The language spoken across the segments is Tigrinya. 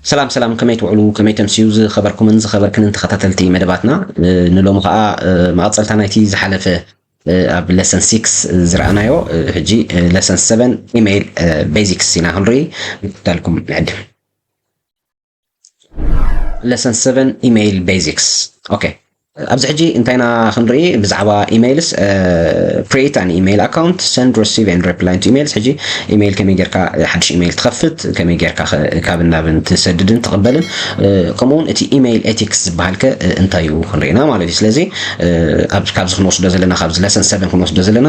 ሰላም ሰላም፣ ከመይ ትውዕሉ፣ ከመይ ተምስዩ ዝኸበርኩምን ዝኸበርክንን ተኸታተልቲ መደባትና። ንሎሚ ኸኣ መቐጸልታ ናይቲ ዝሓለፈ ኣብ lesson six ዝረኣናዮ፣ ሕጂ lesson seven email basics ኢና ክንርኢ። ምክታልኩም ንዕድም። Lesson seven email basics. Okay፣ ኣብዚ ሕጂ እንታይ ኢና ክንርኢ ብዛዕባ ኢሜይልስ? Create an email account, send, receive and reply to emails። ሕጂ ኢሜይል ከመይ ጌርካ ሓድሽ ኢሜይል ትኸፍት፣ ከመይ ጌርካ ካብ ናብን ትሰድድን ትቕበልን፣ ከምኡውን እቲ ኢሜይል ኤቲክስ ዝበሃል ከ እንታይ እዩ ክንርኢና ማለት እዩ። ስለዚ ኣብዚ ክንወስዶ ዘለና፣ ካብዚ lesson seven ክንወስዶ ዘለና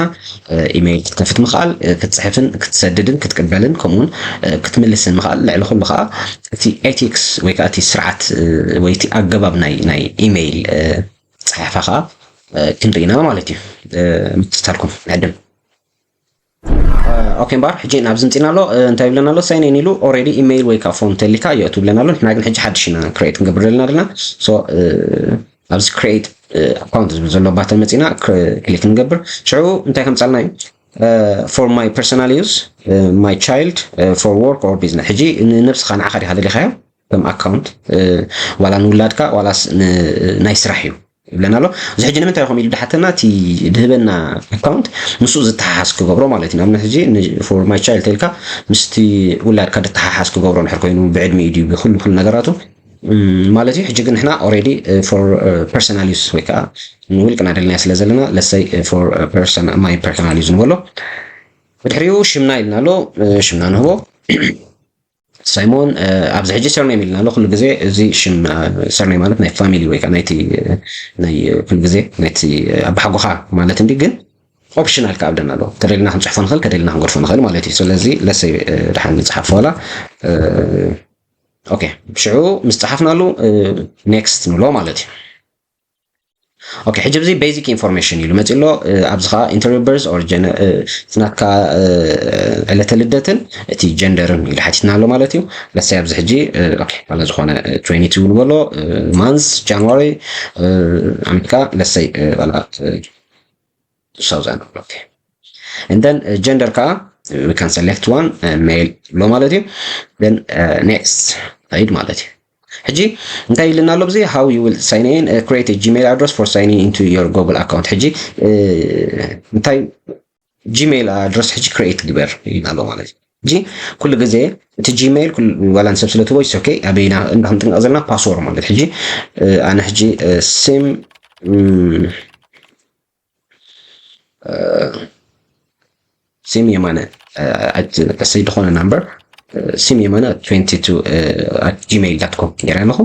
ኢሜይል ክትከፍት ምኽኣል፣ ክትፅሕፍን ክትሰድድን ክትቅበልን ከምኡውን ክትምልስን ምኽኣል፣ ልዕሊ ኩሉ ከዓ እቲ ኤቲክስ ወይ ከዓ እቲ ስርዓት ወይ እቲ ኣገባብ ናይ ናይ ኢሜይል ኣፀሓሕፋ ከዓ ክንርኢና ማለት እዩ። ምትታልኩም ንዕድም። ኦኬ እምበኣር ሕጂ ናብዚ ምፂና ኣሎ። እንታይ ይብለና ኣሎ? ሳይን ኢን ኢሉ ኦልሬዲ ኢሜይል ወይ ከዓ ፎን ተሊካ የእቱ ይብለና ኣሎ። ንሕና ግን ሕጂ ሓድሽ ኢና ክሬት ክንገብር ዘለና ኣለና። ኣብዚ ክሬት ኣካውንት ዝብል ዘሎ ባተን መፂና ክሊክ ንገብር። ሽዑ እንታይ ከምፃልና እዩ? For my personal use, my child, for work or business። ሕጂ ንነብስኻ ንዓኻ ዲኻ ደሊኻዮ ከም ኣካውንት፣ ዋላ ንውላድካ ዋላስ ናይ ስራሕ እዩ ይብለና ኣሎ። እዚ ሕጂ ንምንታይ ከም ኢሉ ድሓተና፣ እቲ ድህበና ኣካውንት ምስኡ ዝተሓሓዝ ክገብሮ ማለት እዩ። ንኣብነት ሕጂ for my child ተልካ ምስቲ ውላድካ ድተሓሓዝ ክገብሮ እንድሕር ኮይኑ፣ ብዕድሚ እዩ ድዩ፣ ብኩሉ ኩሉ ነገራቱ ማለት እዩ። ሕጂ ግን ንሕና ኦልሬዲ for personal use ወይ ከዓ ንውልቅና ደልናዮ ስለ ዘለና፣ ለሰይ for my personal use ንበሎ። ብድሕሪኡ ሽምና ኢልና ኣሎ። ሽምና ንህቦ። ሳይሞን። ኣብዚ ሕጂ ሰርኔም ኢልና ኣሎ። ኩሉ ግዜ እዚ ሽም፣ ሰርኔም ማለት ናይ ፋሚሊ ወይ ከዓ ናይቲ ናይ ኩሉ ግዜ ናይቲ ኣባሓጎኻ ማለት እንዲ፣ ግን ኦፕሽናል ከኣ ኣብደና ኣሎ። ተደሊና ክንፅሕፎ ንኽእል፣ ተደሊና ክንገድፎ ንኽእል ማለት እዩ። ስለዚ ለሰይ ድሓን ንፅሓፎ ዋላ። ኦኬ፣ ሽዑ ምስ ፀሓፍናሉ ኔክስት ንብሎ ማለት እዩ። ኦኬ፣ ሕጂ እዚ ቤዚክ ኢንፎርሜሽን ኢሉ መፂ ኣሎ። ኣብዚ ከዓ ኢንተር ዩር በርዝ ኦር ናትካ ዕለተ ልደትን እቲ ጀንደርን ኢሉ ሓቲትና ኣሎ ማለት እዩ። ለሰይ ኣብዚ ሕጂ ኦኬ፣ ዋላ ዝኾነ ትዌንቲ ቱ ንበሎ፣ ማንዝ ጃንዋሪ፣ ኣሜሪካ ለሰይ ዋላ ሳውዛን። ኦኬ፣ and then gender ከዓ we can select one, male ብሎ ማለት እዩ። Then next ኸይድ ማለት እዩ። ሕጂ እንታይ ኢልና ኣሎ? ብዚ how you will sign in, create a Gmail address for signing into your Google account። ሕጂ እንታይ ጂሜይል ኣድረስ ሕጂ ክሬት ግበር ኢልና ኣሎ ማለት እዩ። ሕጂ ኩሉ ግዜ እቲ ጂሜይል ዋላ ንሰብ ስለ ትቦ ኦኬ፣ ኣበይና እንዳ ክንጥንቀቕ ዘለና ፓስወርድ ማለት። ሕጂ ኣነ ሕጂ ስም ስም የማነ፣ ለሰይ ዝኾነ ናምበር፣ ስም የማነ ትዌንቲ ቱ ኣት ጂሜይል ዳት ኮም ገይረ ኣለኹ።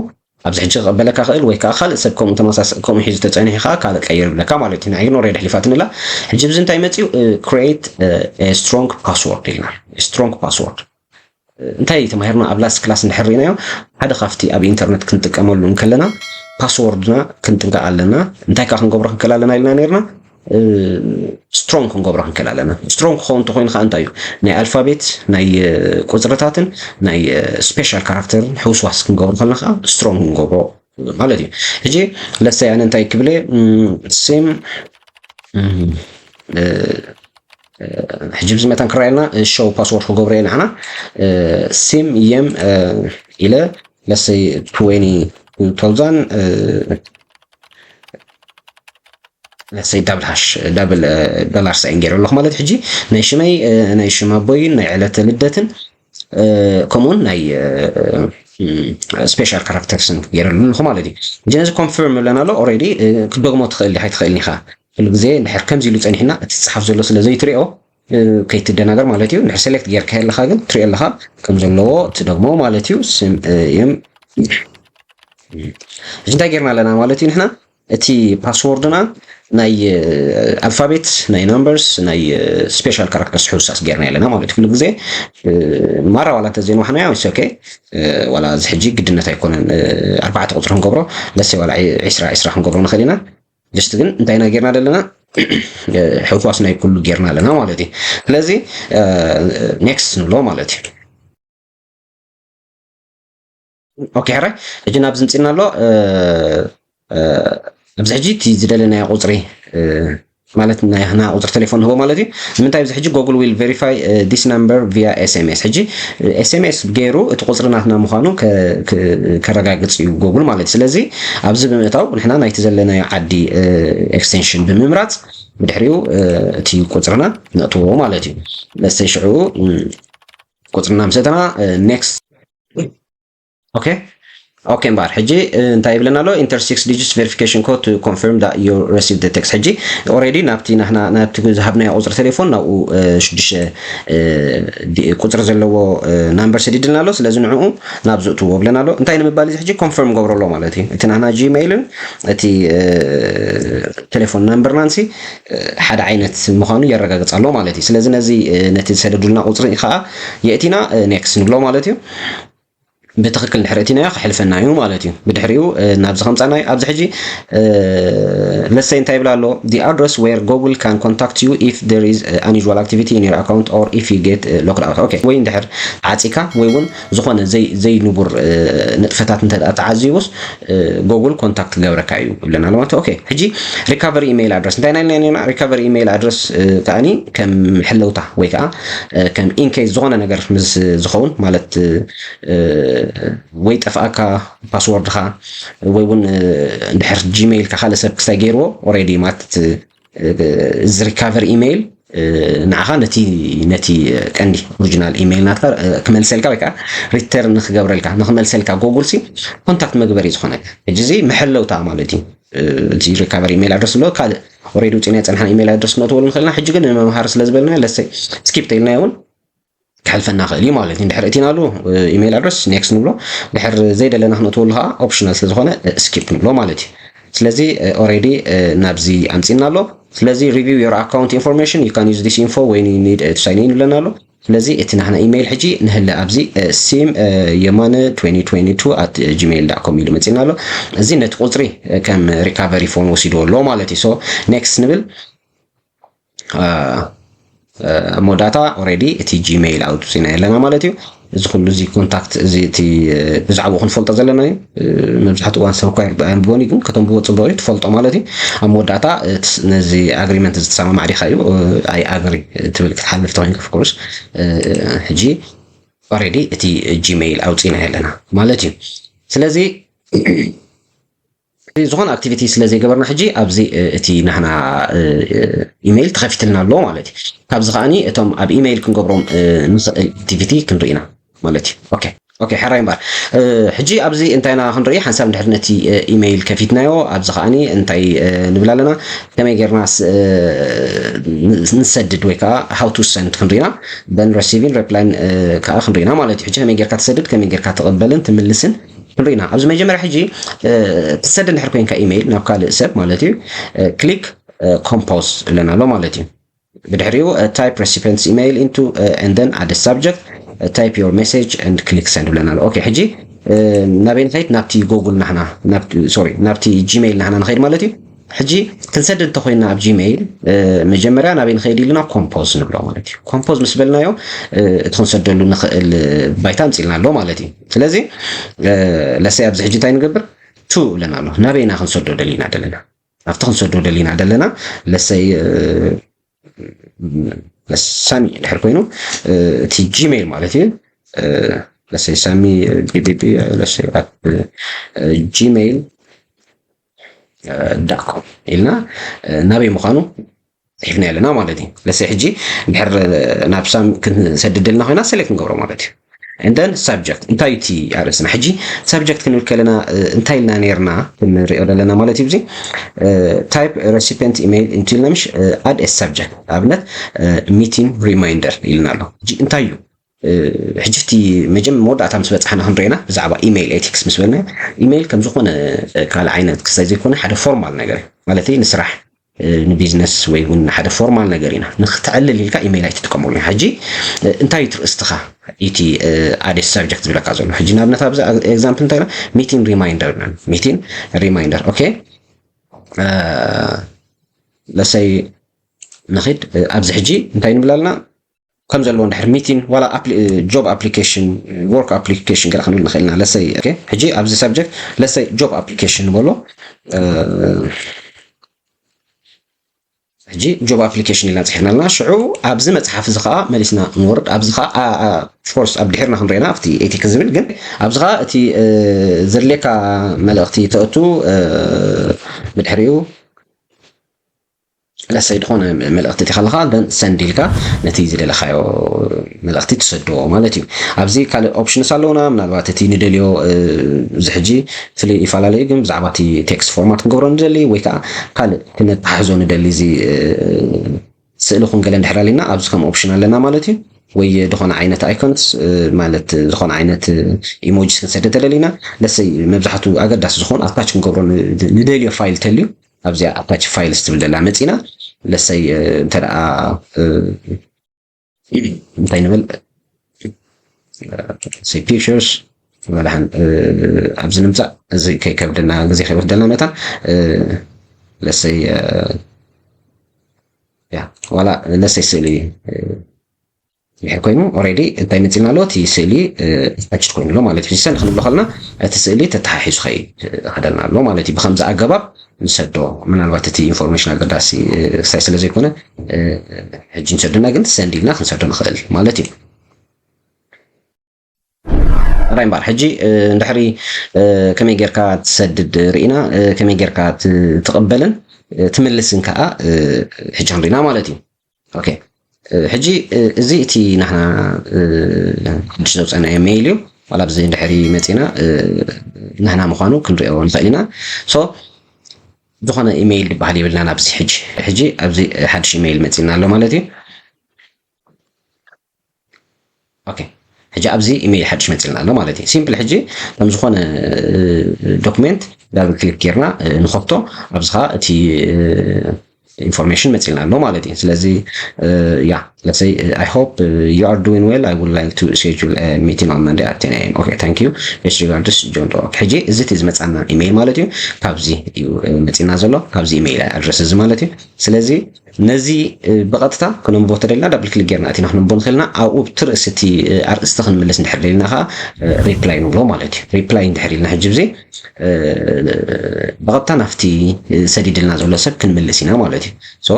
ኣብዚ ሕጂ ክቕበለካ ክእል ወይ ከዓ ካልእ ሰብ ከምኡ ተመሳሳሊ ከምኡ ሒዙ ተፀኒሑ ከዓ ካልእ ቀይር ይብለካ ማለት እዩ። ንዓይ ግን ኦልሬዲ ኣሕሊፋትኒ ኣላ። ሕጂ ብዚ እንታይ መፅዩ? Create strong password ኢልና። ስትሮንግ ፓስወርድ እንታይ ተማሂርና? ኣብ ላስት ክላስ እንድሕር ርኢናዮ፣ ሓደ ካብቲ ኣብ ኢንተርነት ክንጥቀመሉ እንከለና ፓስወርድና ክንጥንቀቕ ኣለና። እንታይ ከዓ ክንገብሮ ክንክእል ኣለና ኢልና ነርና? ስትሮንግ ክንገብሮ ክንክእል ኣለና። ስትሮንግ ክኸውን እንተኮይኑ ከዓ እንታይ እዩ? ናይ ኣልፋቤት፣ ናይ ቁፅርታትን ናይ ስፔሻል ካራክተርን ሕውስዋስ ክንገብሮ ከለና ከዓ ስትሮንግ ክንገብሮ ማለት እዩ። ሕጂ ለሰይ ኣነ እንታይ ክብለ? ስም ሕጂ ብዚ መታን ክረኣየልና ሾው ፓስወርድ ክገብሮ እየ ንዓና። ስም የም ኢለ ለሰይ ትዌንቲ ቱ ታውዛንድ ለሰይ ዳብል ሃሽ ዳብል ዶላር ሳይን ገይረ ኣለኹ ማለት። ሕጂ ናይ ሽመይ፣ ናይ ሽም ኣቦይን ናይ ዕለተ ልደትን ከምኡውን ናይ ስፔሻል ካራክተርስን ገይረ ኣለኹ ማለት እዩ። ሕጂ ነዚ ኮንፊርም ይብለና ኣሎ። ኦልሬዲ ክደግሞ ትኽእል ዲኻ ኣይትኽእልን ኢኻ። ኩሉ ግዜ እንድሕር ከምዚ ኢሉ ጸኒሕና እቲ ዝጽሓፍ ዘሎ ስለ ዘይትሪኦ ከይትደናገር ማለት እዩ። እንድሕር ሴሌክት ጌርካ ኣለኻ ግን ትሪኦ ኣለኻ ከም ዘለዎ ትደግሞ ማለት እዩ። ስም የም ሕጂ እንታይ ጌርና ኣለና ማለት እዩ ንሕና እቲ ፓስወርድና ናይ ኣልፋቤት ናይ ናምበርስ ናይ ስፔሻል ካራክተርስ ሕውሳስ ጌርና ኣለና ማለት እዩ። ኩሉ ግዜ ማራ ዋላ እንተዘይንዋሕናዮ ኦኬ። ዋላ እዚ ሕጂ ግድነት ኣይኮነን ኣርባዕተ ቁፅሪ ክንገብሮ ለሰይ ዋላ ዒስራ ዒስራ ክንገብሮ ንኽእል ኢና። ጀስት ግን እንታይ ኢና ጌርና ዘለና ሕውስዋስ ናይ ኩሉ ጌርና ኣለና ማለት እዩ። ስለዚ ኔክስት ንብሎ ማለት እዩ። ኦኬ ሕራይ ሕጂ ናብዚ ምፂና ኣሎ። ኣብዚ ሕጂ እቲ ዝደለናዮ ቁፅሪ ማለት ናይ ናትና ቁፅሪ ቴሌፎን ንህቦ ማለት እዩ። ንምንታይ ኣብዚ ሕጂ Google will verify this number via S M S። ሕጂ S M S ገይሩ እቲ ቁፅሪ ናትና ምዃኑ ከ- ከ- ከረጋግፅ እዩ Google ማለት እዩ። ስለዚ ኣብዚ ብምእታው ንሕና ናይቲ ዘለናዮ ዓዲ extension ብምምራፅ ብድሕሪኡ እቲ ቁፅርና ነእትዎ ማለት እዩ። ለሰይ ሽዑ ቁፅርና ምስ እተና next okay okay እምበኣር ሕጂ እንታይ ይብለና ኣሎ? Enter six digits verification code to confirm that you received the text። ሕጂ already ናብቲ ናትና ናብቲ ዝሃብናዮ ቁፅሪ ቴሌፎን ናብኡ ሽዱሽተ ቁፅሪ ዘለዎ number ሰዲድልና ኣሎ። ስለዚ ንዕኡ ናብ ዝእትዎ ብለና ኣሎ። እንታይ ንምባል እዚ ሕጂ confirm ገብሮ ኣሎ ማለት እዩ። እቲ ናትና Gmail ን እቲ ቴሌፎን number ናን ሲ ሓደ ዓይነት ምዃኑ የረጋግፅ ኣሎ ማለት እዩ። ስለዚ ነዚ ነቲ ዝሰደዱልና ቁፅሪ ከዓ የእቲና next ንብሎ ማለት እዩ። ብትኽክል ድሕሪ እቲናዮ ክሕልፈና እዩ ማለት እዩ። ብድሕሪኡ ናብዚ ከምፃና እዩ። ኣብዚ ሕጂ ለሰይ እንታይ ይብላ ኣሎ? The address where Google can contact you if there is unusual activity in your account or if you get locked out። Okay ወይ እንድሕር ዓፂካ ወይ እውን ዝኾነ ዘይንቡር ንጥፈታት እንተ ተዓዚቡስ Google contact ክገብረካ እዩ ይብለና ኣሎ ማለት። Okay ሕጂ recovery email address እንታይ ናይ ና recovery email address ከዓኒ ከም ሕለውታ ወይ ከዓ ከም in case ዝኾነ ነገር ምስ ዝኸውን ማለት ወይ ጠፍኣካ password ኻ ወይ እውን እንድሕር Gmail ካ ካልእ ሰብ ክስታይ ገይርዎ already ማለት እዚ recovery email ንዓኻ ነቲ ነቲ ቀንዲ original email ናትካ ክመልሰልካ ወይ ከዓ return ንክገብረልካ ንክመልሰልካ Google ሲ contact መግበሪ ዝኾነ ሕጂ እዚ መሐለውታ ማለት እዩ። እቲ recovery email address ኣሎ ካልእ already ውፅና የፀንሓና email address ክነእትወሉ ንኽእልና ሕጂ ግን ንመምሃሪ ስለ ዝበልና ለሰይ skip ተይልና እውን ክሕልፈና ክእል እዩ ማለት እዩ። እንድሕር እቲናሉ email address next ንብሎ፣ ድሕር ዘይደለና ክነእትወሉ ከዓ optional ስለ ዝኾነ skip ንብሎ ማለት እዩ። ስለዚ already ናብዚ ኣምፂና ኣሎ። ስለዚ review your account information, you can use this info when you need to sign in ይብለና ኣሎ። ስለዚ እቲ ናሕና email ሕጂ ንህለ ኣብዚ sim የማነ twenty twenty-two at gmail dot com ኢሉ መፂና ኣሎ። እዚ ነቲ ቁፅሪ ከም recovery phone ወሲድዎ ኣሎ ማለት እዩ። So next ንብል። ኣብ መወዳእታ already እቲ Gmail ኣውፂና ኣለና ማለት እዩ። እዚ ኩሉ እዚ contact እዚ እቲ ብዛዕባኡ ክንፈልጦ ዘለና እዩ። መብዛሕትኡ እዋን ሰብ እኳ ኣየንብቦን እዩ፣ ግን ከተንብቦ ፅቡቅ እዩ፣ ትፈልጦ ማለት እዩ። ኣብ መወዳእታ ነዚ agreement እዚ ትሰማማዕ ዲካ እዩ። I agree ትብል ክትሓልፍ ተኮይንካ of course ሕጂ already እቲ Gmail ኣውፂና ኣለና ማለት እዩ። ስለዚ ዝኾነ activity ስለ ዘይገበርና ሕጂ ኣብዚ እቲ ናህና email ተኸፊትልና ኣሎ ማለት እዩ። ካብዚ ከዓኒ እቶም ኣብ email ክንገብሮም ንኽእል activity ክንርኢ ኢና ማለት እዩ። Okay okay ሕራይ እምበር ሕጂ ኣብዚ እንታይ ኢና ክንርኢ? ሓንሳብ እንድሕር ነቲ email ከፊትናዮ ኣብዚ ከዓኒ እንታይ ንብል ኣለና? ከመይ ጌርና ንሰድድ ወይ ከዓ how to send ክንርኢና then receiving reply ከዓ ክንርኢና ማለት እዩ። ሕጂ ከመይ ጌርካ ትሰድድ ከመይ ጌርካ ትቕበልን ትምልስን ክንርኢና ኣብዚ መጀመርያ ሕጂ ትሰድ እንድሕር ኮይንካ email ናብ ካልእ ሰብ ማለት እዩ click compose ኣለና ኣሎ ማለት እዩ። ብድሕሪኡ type recipient's email into and then add subject, type your message and click send ብለና ኣሎ። Okay ሕጂ ናበይ ንኸይድ? ናብቲ Google ናሕና sorry ናብቲ Gmail ናሕና ንኸይድ ማለት እዩ። ሕጂ ክንሰድድ እንተኮይና ኣብ Gmail መጀመርያ ናበይ ንኸይድ ኢልና compose ንብሎ ማለት እዩ። Compose ምስ በልናዮ እቲ ክንሰደሉ ንኽእል ባይታ ኣምፂልና ኣሎ ማለት እዩ። ስለዚ ለሰይ ኣብዚ ሕጂ እንታይ ንገብር? To ኣለና ኣሎ። ናበይ ኢና ክንሰዶ ደሊና ደለና? ኣብቲ ክንሰዶ ደሊና ደለና ለሰይ ሳሚ ድሕር ኮይኑ እቲ Gmail ማለት እዩ። ለሰይ ሳሚ ቢቢቢ ለሰይ at gmail dot com ኢልና ናበይ ምዃኑ ሒፍና ኣለና ማለት እዩ። ለሰይ ሕጂ ድሕር ናብ ሳም ክንሰድድ ደልና ኮይና select ንገብሮ ማለት እዩ። And then subject እንታይ እቲ ኣርእስና? ሕጂ subject ክንብል ከለና እንታይ ኢልና ነርና ክንሪኦ ዘለና ማለት እዩ። እዚ type recipient email into ኢልና ምሽ add a subject ኣብነት meeting reminder ኢልና ኣሎ። ሕጂ እንታይ እዩ ሕጂ እቲ መጀመ መወዳእታ ምስ በፃሕና ክንሪና ብዛዕባ email ethics ምስ በልና email ከም ዝኾነ ካልእ ዓይነት ክስታይ ዘይኮነ ሓደ formal ነገር ማለት ንስራሕ ንቢዝነስ ወይ እውን ሓደ formal ነገር ኢና ንክትዕልል ኢልካ email ኣይትጥቀመሉ። ሕጂ እንታይ እዩ ትርእስትኻ እቲ add a subject ዝብለካ ዘሎ? ሕጂ ንኣብነት ኣብዚ example እንታይ ኢና meeting reminder meeting reminder okay ለሰይ ንኺድ ኣብዚ ሕጂ እንታይ ንብል ኣለና ከም ዘለዎ እንድሕር meeting ዋላ job application work application ገለ ክንብል ንኽእል ኢና። ለሰይ ሕጂ ኣብዚ subject ለሰይ job application ንበሎ። ሕጂ job application ኢልና ጽሒፍና ኣለና። ሽዑ ኣብዚ መጽሓፍ እዚ ከኣ መሊስና ንወርድ። ኣብዚ ከኣ ኦፍኮርስ ኣብ ድሕርና ክንሪኤና ኣብቲ ኤቲክ ዝብል፣ ግን ኣብዚ ከኣ እቲ ዘድልየካ መልእኽቲ ተእቱ፣ ብድሕሪኡ ለሰይ ዝኾነ መልእኽቲ እቲ ከለኻ ሰንድ ኢልካ ነቲ ዝደለኻዮ መልእኽቲ ትሰድዎ ማለት እዩ። ኣብዚ ካልእ ኦፕሽንስ ኣለውና። ምናልባት እቲ ንደልዮ እዚ ሕጂ ፍልይ ይፈላለዩ፣ ግን ብዛዕባ እቲ ቴክስት ፎርማት ክንገብሮ ንደሊ ወይ ከዓ ካልእ ክነተሓሕዞ ንደሊ እዚ ስእሊ ኩን ገለ እንድሕር ኣሊና ኣብዚ ከም ኦፕሽን ኣለና ማለት እዩ። ወይ ዝኾነ ዓይነት ኣይኮንስ ማለት ዝኾነ ዓይነት ኢሞጂስ ክንሰደ ተደሊና ለሰይ መብዛሕቱ ኣገዳሲ ዝኾን ኣታች ክንገብሮ ንደልዮ ፋይል ተልዩ ኣብዚኣ ኣታች ፋይልስ ትብል ዘላ መፂና ለሰይ እንተ ደኣ እንታይ ንብል say pictures መድሓን ኣብዚ ንምፃእ እዚ ከይከብደና ግዜ ከይወስደልና መታን ለሰይ ያ ዋላ ለሰይ ስእሊ ድሕር ኮይኑ ኦሬዲ እንታይ መፂና ኣሎ እቲ ስእሊ ኣታችድ ኮይኑ ኣሎ ማለት እዩ። ሰን ክንብሎ ከለና እቲ ስእሊ ተተሓሒዙ ከይኸደልና ኣሎ ማለት እዩ። ብከምዚ ኣገባብ ንሰዶ ምናልባት እቲ ኢንፎርሜሽን ኣገዳሲ ክሳይ ስለ ዘይኮነ ሕጂ ንሰዶና ግን ሰንድ ኢልና ክንሰዶ ንኽእል ማለት እዩ። ራይ እምበኣር ሕጂ እንድሕሪ ከመይ ጌርካ ትሰድድ ርኢና ከመይ ጌርካ ትቕበልን ትምልስን ከዓ ሕጂ ክንሪና ማለት እዩ። ኦኬ ሕጂ እዚ እቲ ናህና ሓድሽ ዘውፀናዮ ሜይል እዩ። ዋላ ብዚ እንድሕሪ መፂና ናህና ምዃኑ ክንሪኦ ንኽእል ኢና። ሶ ዝኾነ ኢሜይል ዝበሃል የብልና ናብዚ ሕጂ ሕጂ ኣብዚ ሓድሽ ኢሜይል መፂና ኣሎ ማለት እዩ። ኦኬ ሕጂ ኣብዚ ኢሜይል ሓድሽ መፅልና ኣሎ ማለት እዩ። ሲምፕል ሕጂ ከም ዝኾነ ዶክሜንት ዳብል ክሊክ ጌርና ንኸፍቶ ኣብዚ ከዓ እቲ ኢንፎርሜሽን መፅልና ኣሎ ማለት እዩ። ስለዚ ያ let's say I hope you are doing well, I would like to schedule a meeting on Monday at ten a.m. Okay, thank you, best regards, John Doe. ሕጂ እዚ እቲ ዝመፃና ኢሜይል ማለት እዩ። ካብዚ እዩ መፂና ዘሎ ካብዚ ኢሜይል ኣድረስ እዚ ማለት እዩ። ስለዚ ነዚ ብቐጥታ ክነንብቦ ተደልና ዳብል ክሊክ ጌርና እቲና ክነንብቦ ንኽእልና ኣብኡ ብቲ ርእሲ እቲ ኣርእስቲ ክንምልስ እንድሕር ደልና ከዓ ሪፕላይ ንብሎ ማለት እዩ። ሪፕላይ እንድሕር ኢልና ሕጂ ብዚ ብቐጥታ ናብቲ ሰዲድልና ዘሎ ሰብ ክንምልስ ኢና ማለት እዩ። ሶ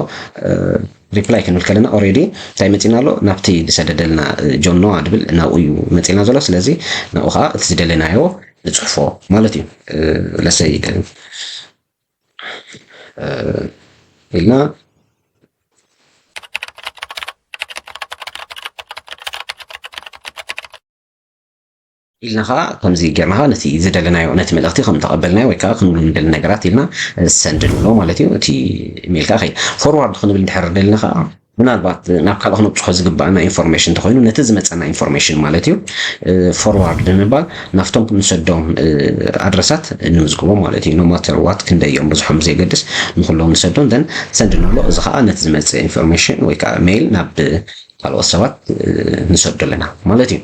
ሪፕላይ ክንብል ከለና ኦሬዲ እንታይ መፂና ኣሎ ናብቲ ዝሰደደልና ጆን ኖዋ ድብል ናብኡ እዩ መፂና ዘሎ። ስለዚ ናብኡ ከዓ እቲ ዝደለናዮ ንፅሕፎ ማለት እዩ። ለሰይ ኢልና ኢልና ከዓ ከምዚ ጌርና ከዓ ነቲ ዝደለናዮ ነቲ መልእኽቲ ከም ተቐበልናዮ ወይ ከዓ ክንብሉ ንደሊ ነገራት ኢልና ሰንድ ንብሎ ማለት እዩ። እቲ ኢሜይል ከዓ ከይድ ፎርዋርድ ክንብል እንድሕር ደልና ከዓ ምናልባት ናብ ካልእ ክነብፅሖ ዝግባኣና ኢንፎርሜሽን እንተኮይኑ ነቲ ዝመፀና ኢንፎርሜሽን ማለት እዩ ፎርዋርድ ብምባል ናብቶም ንሰዶም ኣድረሳት ንምዝግቦ ማለት እዩ። ኖማተር ዋት ክንደይ እዮም ብዙሖም ብዘየገድስ ንኩሎም ንሰዶም ዘን ሰንድ ንብሎ። እዚ ከዓ ነቲ ዝመፅእ ኢንፎርሜሽን ወይ ከዓ ሜይል ናብ ካልኦት ሰባት ንሰዶ ኣለና ማለት እዩ።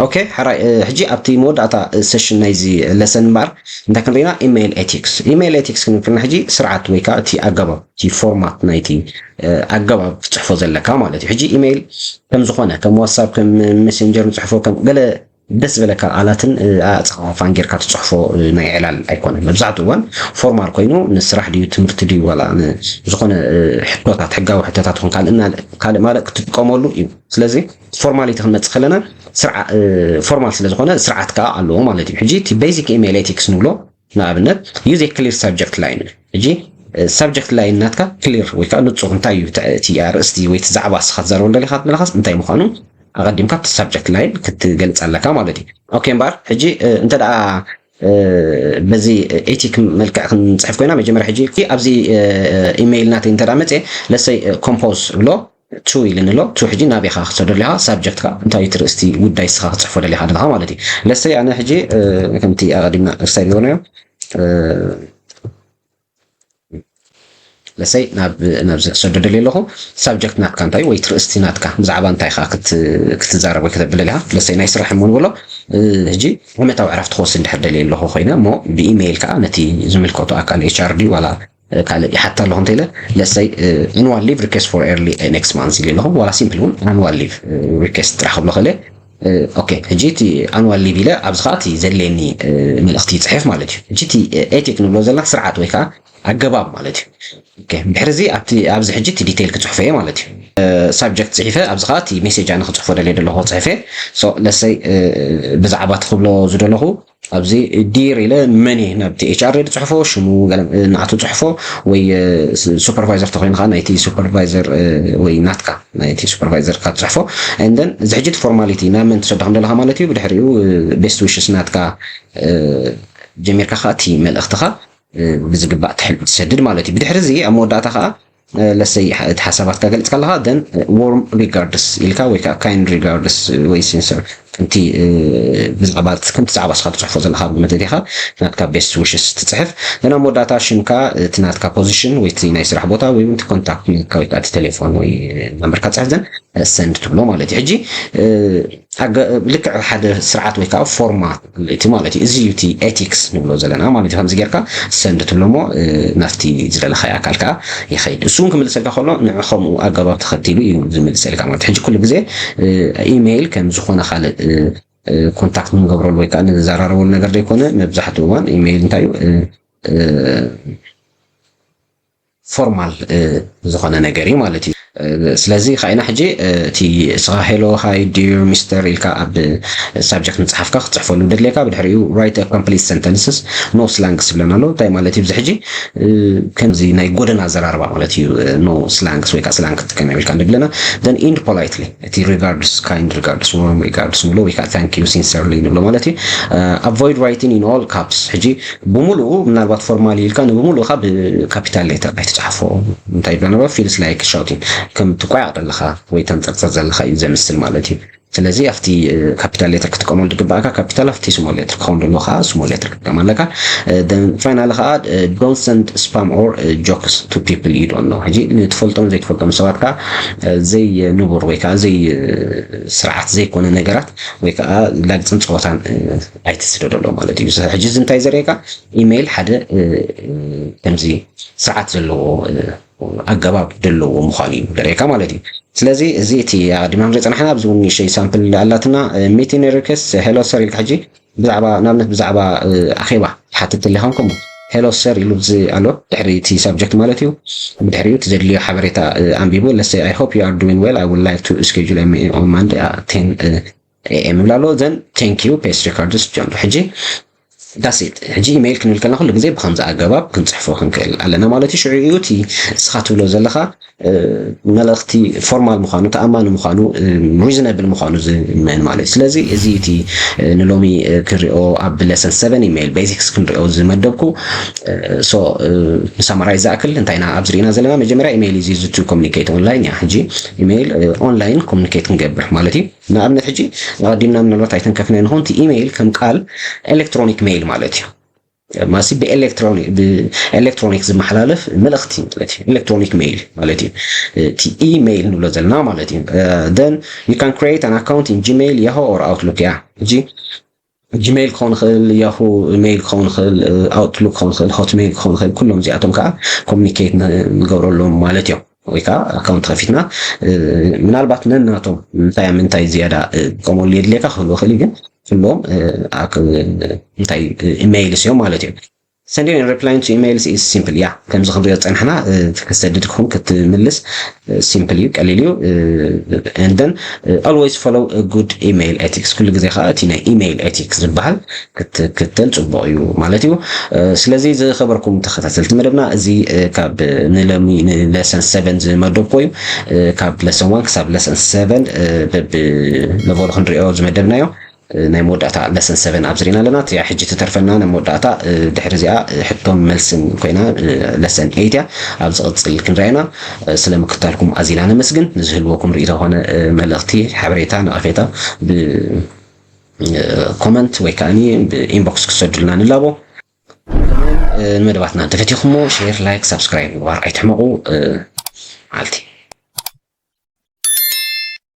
ኦኬ ሕራይ ሕጂ ኣብቲ መወዳእታ ሰሽን ናይዚ ለሰን እምበኣር እንታይ ክንርኢና ኢሜይል ኤቲክስ ኢሜይል ኤቲክስ ክንብል ከለና ሕጂ ስርዓት ወይ ከዓ እቲ ኣገባብ እቲ ፎርማት ናይቲ ኣገባብ ትፅሕፎ ዘለካ ማለት እዩ። ሕጂ ኢሜይል ከም ዝኾነ ከም ዋትሳፕ ከም ሜሴንጀር ንፅሕፎ ከም ገለ ደስ ዝበለካ ቃላትን ኣፀፋፍፋን ጌርካ ትፅሕፎ ናይ ዕላል ኣይኮነን። መብዛሕትኡ እዋን ፎርማል ኮይኑ ንስራሕ ድዩ ትምህርቲ ድዩ ዋላ ዝኾነ ሕቶታት ሕጋዊ ሕቶታት ኹን ካልእ ካልእ ማለት ክትጥቀመሉ እዩ። ስለዚ ፎርማሊቲ ክንመፅእ ከለና ፎርማል ስለ ዝኾነ ስርዓት ከዓ ኣለዎ ማለት እዩ። ሕጂ እቲ ቤዚክ ኢሜይል ኤቲክስ ንብሎ ንኣብነት use a clear subject line ሕጂ ሳብጀክት ላይን ናትካ ክሊር ወይ ከዓ ንፁር እንታይ እዩ እቲ ኣርእስቲ ወይ እቲ ዛዕባ እስኻ ትዛረበሉ ደሊኻ ዘለኻስ እንታይ ምዃኑ ኣቐዲምካ እቲ ሳብጀክት ላይን ክትገልፅ ኣለካ ማለት እዩ። ኦኬ እምበኣር ሕጂ እንተ ደኣ በዚ ኤቲክ መልክዕ ክንፅሕፍ ኮይና መጀመርያ ሕጂ ኣብዚ ኢሜይል ናተይ እንተ ደኣ መፅየ ለሰይ ኮምፖዝ ብሎ ቱ ኢልኒ ኣሎ። ቱ ሕጂ ናበይ ኢኻ ክትሰዶ ኣለኻ? ሳብጀክትካ እንታይ እዩ? እቲ ርእስቲ ጉዳይ ንስኻ ክትፅሕፎ ደሊኻ ዘለኻ ማለት እዩ። ለሰይ ኣነ ሕጂ ከምቲ ኣቐዲምና ርሳይ ዝገበርናዮ ለሰይ ናብ ናብዚ ክሰዶ ደልየ ኣለኹ። ሳብጀክት ናትካ እንታይ ወይ እቲ ርእስቲ ናትካ ብዛዕባ እንታይ ኢኻ ክትዛረብ ወይ ክተብል ደሊኻ? ለሰይ ናይ ስራሕ እሞ ንብሎ ሕጂ ዓመታዊ ዕረፍቲ ክወስድ እንድሕር ደልየ ኣለኹ ኮይነ እሞ ብኢሜይል ከዓ ነቲ ዝምልከቶ ኣካል ኤች ኣር ዲ ዋላ ካልእ ይሓታ ኣለኹ እንተኢለ ለሰይ ኣኑዋል ሊቭ ሪኩዌስት ፎር ኤርሊ ኔክስት ማንስ ኢለ ኣለኹ ዋላ ሲምፕል እውን ኣኑዋል ሊቭ ሪኩዌስት ጥራሕ ክብሎ ክእለ ኦኬ፣ ሕጂ እቲ ኣንዋል ሊቭ ኢለ ኣብዚ ከዓ እቲ ዘድልየኒ መልእኽቲ ይፅሕፍ ማለት እዩ። ሕጂ እቲ ኤቲክ ንብሎ ዘለና ስርዓት ወይ ከዓ ኣገባብ ማለት እዩ። ድሕርዚ ኣብቲ ኣብዚ ሕጂ እቲ ዲቴይል ክፅሕፎ እየ ማለት እዩ። ሳብጀክት ፅሒፈ ኣብዚ ከዓ እቲ ሜሴጅ ኣነ ክፅሕፎ ደልየ ዘለኹ ክፅሕፍ እየ። ለሰይ ብዛዕባ እቲ ክብሎ ዝደለኹ ኣብዚ ዲር ኢለ መን እየ ናብቲ ኤች ኣር ዝፅሕፎ ሽሙ ንዓቱ ፅሕፎ ወይ ሱፐርቫይዘር ተኮይኑ ከዓ ናይቲ ሱፐርቫይዘር ወይ ናትካ ናይቲ ሱፐርቫይዘር ካብ ፅሕፎ። እንደን እዚ ሕጂ ፎርማሊቲ ናብ መን ትሰዶ ከም ዘለካ ማለት እዩ። ብድሕሪኡ ቤስት ዊሽስ ናትካ ጀሚርካ ከዓ እቲ መልእክትካ ብዝግባእ ትሰድድ ማለት እዩ። ብድሕሪ እዚ ኣብ መወዳእታ ከዓ ለሰይ እቲ ሓሳባትካ ገሊፅካ ኣለካ ደን ዎርም ሪጋርድስ ኢልካ ወይ ከዓ ካይንድ ሪጋርድስ ወይ ሲንሰር ከምቲ ብዛዕባ ከምቲ ዛዕባ ስካ ትፅሕፎ ዘለካ ብመተት ኢካ ናትካ ቤስት ዊሽስ ትፅሕፍ። ደን ኣብ መወዳእታ ሽምካ እቲ ናትካ ፖዚሽን ወይ እቲ ናይ ስራሕ ቦታ ወይ እቲ ኮንታክት ናትካ ወይ ከዓ እቲ ቴሌፎን ወይ ናምበርካ ፅሕፍ ዘን ሰንድ ትብሎ ማለት እዩ። ሕጂ ልክዕ ሓደ ስርዓት ወይ ከዓ ፎርማት እቲ ማለት እዩ። እዚ እዩ እቲ ኤቲክስ ንብሎ ዘለና ማለት እዩ። ከምዚ ጌርካ ሰንድ ትብሎ እሞ ናፍቲ ዝደለካዮ ኣካል ከዓ ይኸይድ። እሱ እውን ክምልሰልካ ከሎ ንዕ ከምኡ ኣገባብ ተኸቲሉ እዩ ዝምልሰልካ ማለት ሕጂ ኩሉ ግዜ ኢሜይል ከም ዝኾነ ካልእ ኮንታክት ንገብረሉ ወይ ከዓ ንዘራረበሉ ነገር ዘይኮነ መብዛሕትኡ እዋን ኢሜይል እንታይ እዩ ፎርማል ዝኾነ ነገር እዩ ማለት እዩ። ስለዚ ከዓይና ሕጂ እቲ ስኻ ሄሎ ሃይ ዲር ሚስተር ኢልካ ኣብ ሳብጀክት ምፅሓፍካ ክትፅሕፈሉ ደድልየካ ብድሕሪኡ write complete sentences no slangs ዝብለና ኣሎ። እንታይ ማለት እዩ እዚ ሕጂ ከምዚ ናይ ጎደና ኣዘራርባ ማለት እዩ። No slangs ወይ ከዓ ስላንግ ክትጥቀም የብልካ ንብለና then end politely እቲ ሪጋርድስ ካይንድ ሪጋርድስ ዎርም ሪጋርድስ ንብሎ ወይ ከዓ thank you sincerely ንብሎ ማለት እዩ። Avoid writing in all caps ሕጂ ብምሉኡ ምናልባት ፎርማሊ ኢልካ ንብምሉኡ ካብ ካፒታል ሌተር ኣይትፅሓፎ እንታይ ይብላ ነበር feels like shouting ከም ትቋያቕ ዘለካ ወይ ተንፀርፀር ዘለካ እዩ ዘምስል ማለት እዩ። ስለዚ ኣብቲ ካፒታል ሌተር ክትጥቀመሉ ዝግባእካ ካፒታል ኣብቲ ስሞል ሌተር ክኸውን ዘለዎ ከዓ ስሞል ሌተር ክትጥቀም ኣለካ። ፋይናሊ ከዓ don't send spam or jokes to people you don't know ሕጂ ንትፈልጦም ዘይትፈልጦም ሰባት ከዓ ዘይንቡር ወይ ከዓ ዘይ ስርዓት ዘይኮነ ነገራት ወይ ከዓ ላግፅን ፀወታን ኣይትስደደሎ ማለት እዩ። ሕጂ እዚ እንታይ ዘርእየካ ኢሜይል ሓደ ከምዚ ስርዓት ዘለዎ ኣገባብ ዘለዎ ምዃኑ እዩ ዘርእየካ ማለት እዩ። ስለዚ እዚ እቲ ኣቀዲምና ንሪኦ ፀናሕና ኣብዚ እውን ንእሽተይ ሳምፕል ኣላትና meeting request hello sir ኢልካ ሕጂ ብዛዕባ ንኣብነት ብዛዕባ ኣኼባ ትሓትት ተሊኻ ከምኡ hello sir ኢሉ ኣሎ ድሕሪ እቲ ሳብጀክት ማለት እዩ። ብድሕሪኡ እቲ ዘድልዮ ሓበሬታ ኣንቢቡ let's say I hope you are doing well I would like to schedule a meeting on Monday at ten am ይብል ኣሎ then thank you paste regards John ሕጂ that's it ሕጂ ኢሜይል ክንብል ከለና ኩሉ ግዜ ብከምዚ ኣገባብ ክንፅሕፎ ክንክእል ኣለና ማለት እዩ። ሽዑ እዩ እቲ እስኻ ትብሎ ዘለካ መልእኽቲ ፎርማል ምዃኑ ተኣማኒ ምዃኑ ሪዝነብል ምዃኑ ዝመን ማለት እዩ። ስለዚ እዚ እቲ ንሎሚ ክንሪኦ ኣብ lesson seven ኢሜይል ቤዚክስ ክንሪኦ ዝመደብኩ so ንሳማራይ ዝኣክል እንታይ ኢና ኣብዚ ርኢና ዘለና መጀመርያ ኢሜይል is used to communicate online እያ። ሕጂ ኢሜይል ኦንላይን ኮሙኒኬት ክንገብር ማለት እዩ። ንኣብነት ሕጂ ኣቐዲምና ምናልባት ኣይተንከፍናዮ ንኸውን እቲ ኢሜይል ከም ቃል ኤሌክትሮኒክ ሜይል ማለት እዩ። ማሲ ብኤሌክትሮኒክ ዝመሓላለፍ መልእኽቲ ማለት እዩ። ኤሌክትሮኒክ ሜይል ማለት እዩ። እቲ ኢሜይል ንብሎ ዘለና ማለት እዩ። Then you can create an account in Gmail, Yahoo or Outlook እያ። ሕጂ ጂሜይል ክኸውን ይኽእል፣ ያሁ ሜይል ክኸውን ይኽእል፣ ኣውትሉክ ክኸውን ይኽእል፣ ሆትሜይል ክኸውን ይኽእል። ኩሎም እዚኣቶም ከዓ ኮሙኒኬት ንገብረሎም ማለት እዮም። ወይ ከዓ ኣካውንት ከፊትና ምናልባት ነናቶም እንታይ ኣብ ምንታይ ዝያዳ ክጥቀመሉ የድልየካ ክህልዎ ይኽእል እዩ፣ ግን ኩሎም እንታይ ኢሜይልስ እዮም ማለት እዮም። Sending and replying to emails is simple እያ። ከምዚ ክንሪኦ ዝፀናሕና ክትሰድድ ክኹን ክትምልስ ሲምፕል እዩ፣ ቀሊል እዩ። And then always follow good email ethics፣ ኩሉ ግዜ ከዓ እቲ ናይ ኢሜይል ኤቲክስ ዝበሃል ክትክተል ፅቡቕ እዩ ማለት እዩ። ስለዚ ዝኸበርኩም ተኸታተልቲ መደብና እዚ ካብ ንለሚ ንለሰን ሰቨን ዝመደብኮ እዩ። ካብ ለሰን ዋን ክሳብ ለሰን ሰቨን በቢ ለቨሉ ክንሪኦ ዝመደብናዮ ናይ መወዳእታ ለሰን ሰቨን ኣብዚ ርኢና ኣለና። እቲኣ ሕጂ ትተርፈና ናይ መወዳእታ ድሕሪ እዚኣ ሕቶን መልስን ኮይና ለሰን ኤይት እያ። ኣብ ዝቕፅል ክንሪኣና ስለ ምክታልኩም ኣዚና ነመስግን። ንዝህልወኩም ርእይቶ ኮነ መልእኽቲ፣ ሓበሬታ፣ ነቐፌታ ብኮመንት ወይ ከዓኒ ብኢንቦክስ ክሰዱልና ንላቦ። ንመደባትና እንተፈቲኹሞ ሼር፣ ላይክ፣ ሳብስክራይብ ምግባር ኣይትሕመቑ። መዓልቲ